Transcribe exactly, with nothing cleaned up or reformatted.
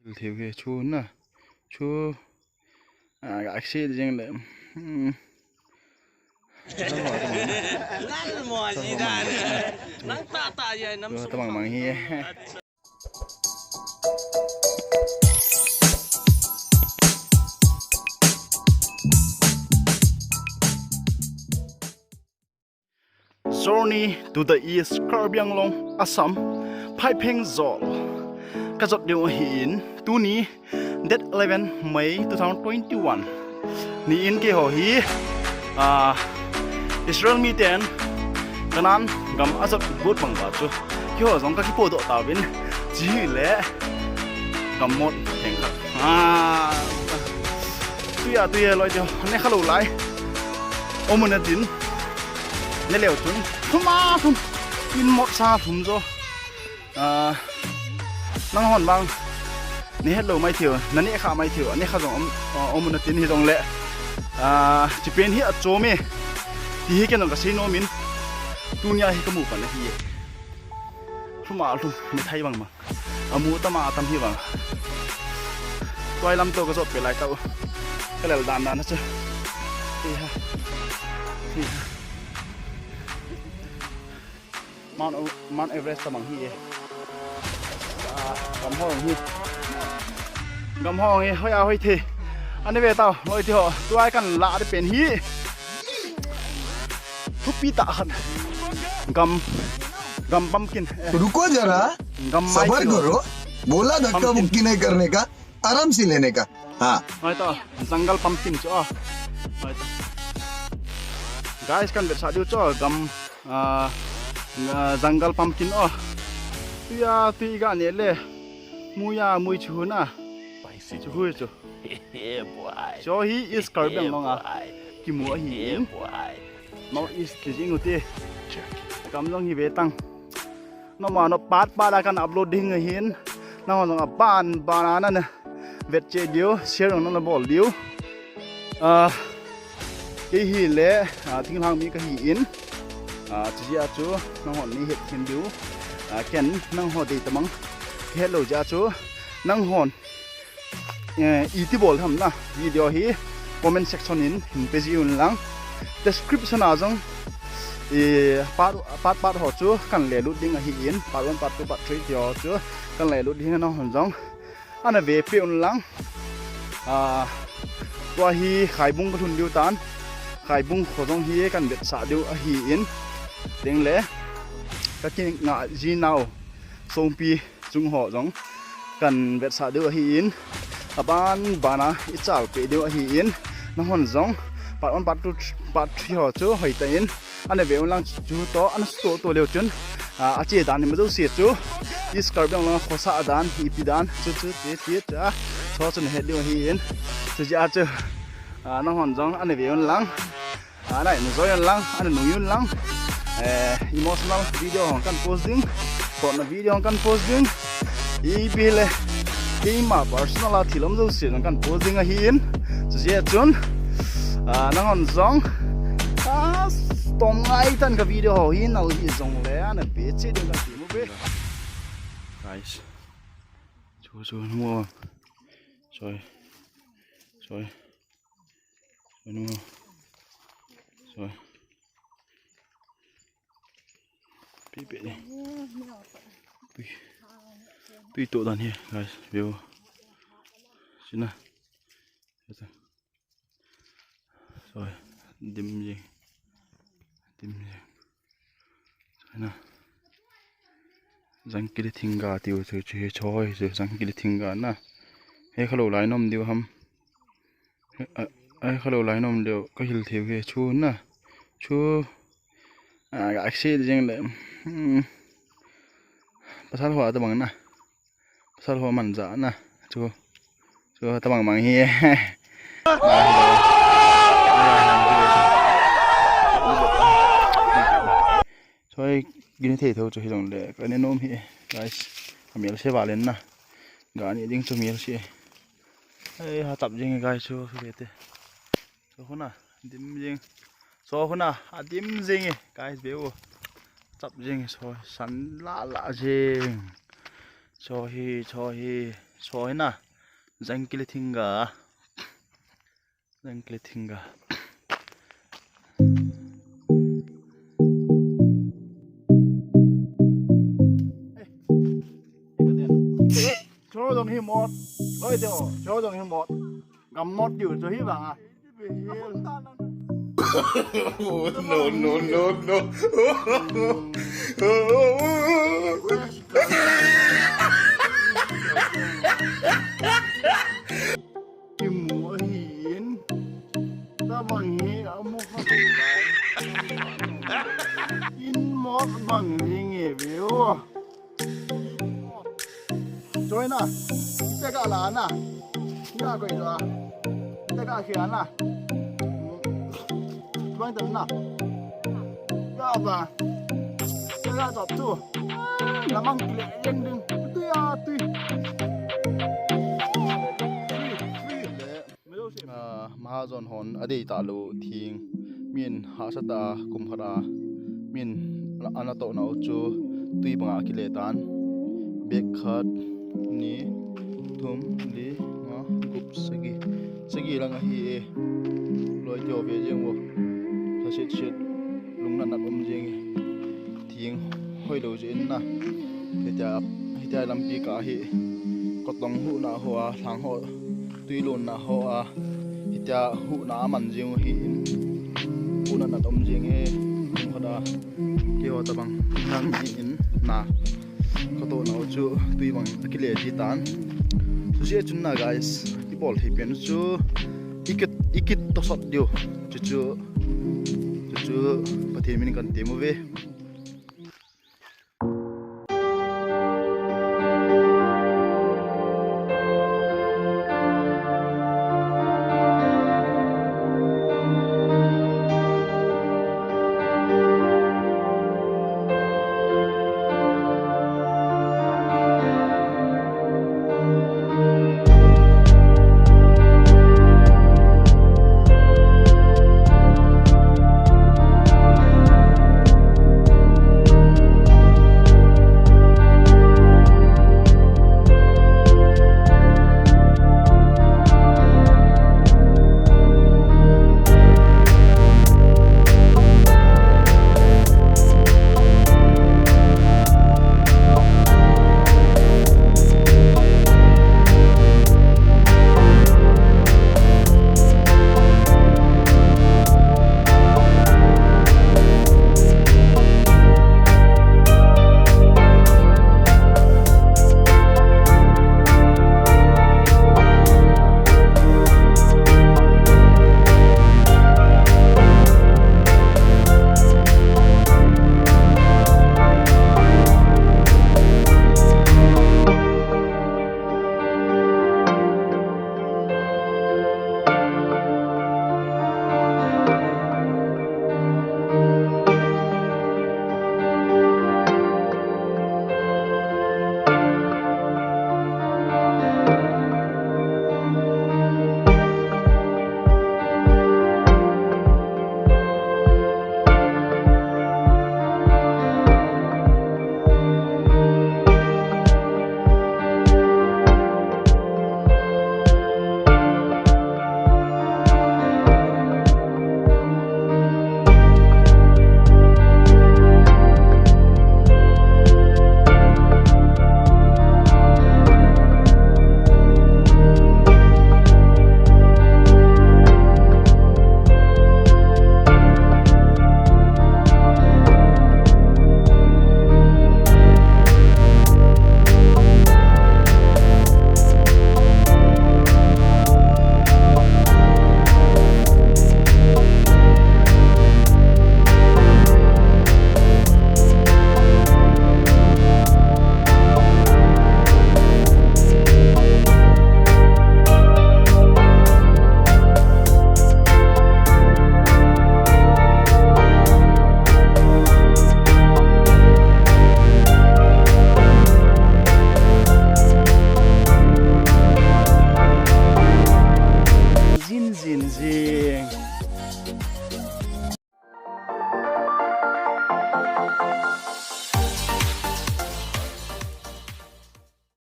Thil theu hi chu na. Chu. A, ga aksi jing le. Hmm. Lal mo ji dan. Nang ta ta ya nam sum. Tamang mang hi. Journey to the East, Karbi Anglong, Assam, Phaipheng Zol. Ka jot ding ahin, tuni, date eleven May two thousand twenty-one. Ni in keiho hi, ah, Israel miten Canaan gam ajot got bang ba chu. Keiho jong ka kipodoh tauvin, chule gam mot theng khat. Ah, tuya, tuya loi tio, ne kha lou lai. Omuna din. Ne leu chun. Thum a thum. In mot sa thum jo. Ah, nang hon bang. Ne het lou mai tio. Na ne kha mai tio. Ne kha jong om, ah, omuna tin hi jong le. Ah, chipen hi achom e. Ti hi ken jong ka sei nom in. Tunia hi ka mu pan ahi e. Thum a thum. Ne thai bang bang. Amu tam a tam hi vang. Tuai lam to ka jot pe lai tau. Ka lel dan dan chu. Hi ha. Hi ha. Mount, Mount Everest tamang hi e. Ah, gam hong hi. Gam hong hi, hoi a hoi the. Ani ve tau, loi tio. Tuai kan la de pen hi. Thupi tah khat. Gam, gam pumpkin. Eh. रुको जरा, गम mai सबर kilo. करो। बोला धक्का Pumpkin. मुक्की नहीं करने का, आराम से लेने का। हाँ। Hoi to, jungle pumpkin chu, oh. Hoi to. Guys, kan vetsah diu chu, gam, ah, ah, jungle pumpkin, oh. Tuya, tui ga ne le. Muya, mui chu na. Chu hui chu. Cho hi East Karbi Anglong a kimu ahi in. North East kijing u te. Kam jong hi ve tang. Noma no part part a kan upload ding ahin. Nangho jong aban ban a na vet cheh diu, share jong na bol diu. Ah, kei hi le, ah, thinglhang mi ka hi in. Ah, chu jeh a chu nanghon nei het khen diu. Ah, ken nangho dei tamang ka het lou jeh a chu nanghon eh, iti bol ham na video hi comment section in hin pe ji un lang. Description a jong, eh, part, part, part ho chu kan le lut ding ahi in, part one, part two, part three ti ho chu kan le lut ding, nanghon jong ana ve pe un lang. Ah, tua hi Khaibung ka lhun diu tan, Khaibung kho jong hi kan vetsah diu ahi in, teng le ka kingah ji nau Songpi chung ho jong kan vetsah diu ahi in, aban ban a i chal pe diu ahi in, nanghon jong part one, part two, part three ho chu hoi tah in ana ve un lang, chu to ana suto to leu chun, ah, a che dan ni ma jouse chu East Karbi Anglong khosah dan, ipi dan chu chu ti ti cha cho chu na het diu ahi in, chu jeh a chu, ah, nanghon jong ana ve un lang. Ana enjoy un lang, ana nui un lang. Eh, emotional video hong kan post ding, kotna video hong kan post ding. Ipi le, keima personal a thil um jouse jong kan post ding ahi in. Chu jeh chun, ah, nanghon jong, ah, tom ngai tan ka video ho hi nal hi jong le, ana pe che ding kan ti mo pe. Guys. Chu chu mo. Sorry. Sorry. Ano. So. Pi pe ni. Tui. Tui to dan hi, guys. View. Sina. So. Dim jing. Dim jing. China. Jangkili thingga tiu chu chu hi choi chu jangkili thingga na. He khalou lai nom diu ham. He, a, he khalou lai nom diu ka hil theu hi chu na. Chu. A, ga aksi jing le. Hmm. Pasal ho a tabang na. Pasal ho man ja na. Chu. Chu tabang mang hi. Choi gini thei tho chu hi jong le. Ka ne nom hi. Guys. Ka mel se valen na. Ga ni ding chu mel se. Ei ha tap jing guys chu su te. Chu huna dim jing. Chu huna a dim jing guys veu. Chap jing, so san la la jing. Cho hi, cho hi. Soina. Jangkile thinga. Jangkile thinga. Cho dong hi mot. Oi, cho dong hi mot. Gam mot diu cho hi vang a. No, no, no, no. Kimu ahin. Tabang hi amu kha. In mot bang hi nge veu. Join na. Teka la na. Ina koi jo. Teka khia na. Bang tan na. Ya ba. Teka top two. Lamang kile yen ding. Tui a tui. Tui, tui le. Ah, Mahajon hon adei talou thing. Min hahsa ta kum khat a. Min ana toh nau chu tui banga kile tan. Bag khat, ni, thum, li, nga, gup, sagi. Sagi lang ahi e. Loi tio ve jeng vo. Sa sit sit. Lung nat nat um jeng e. Thing hoilou jeh in na. Hitia, hitia lampi kah hi. Kotong huhna ho a, lhang ho, tui lonna ho a. Hitia huhna aman jeng u hi in. Huhna na tom jeng e. Khoda. Keiho tabang. Nang hi in na. Katoh nau chu tui bang akile ji tan. Chuche chun na guys. Ibol thei pen chu. Ikit, ikit tosot diu. Chuchu. Chuchu. Pathen min kan temu ve.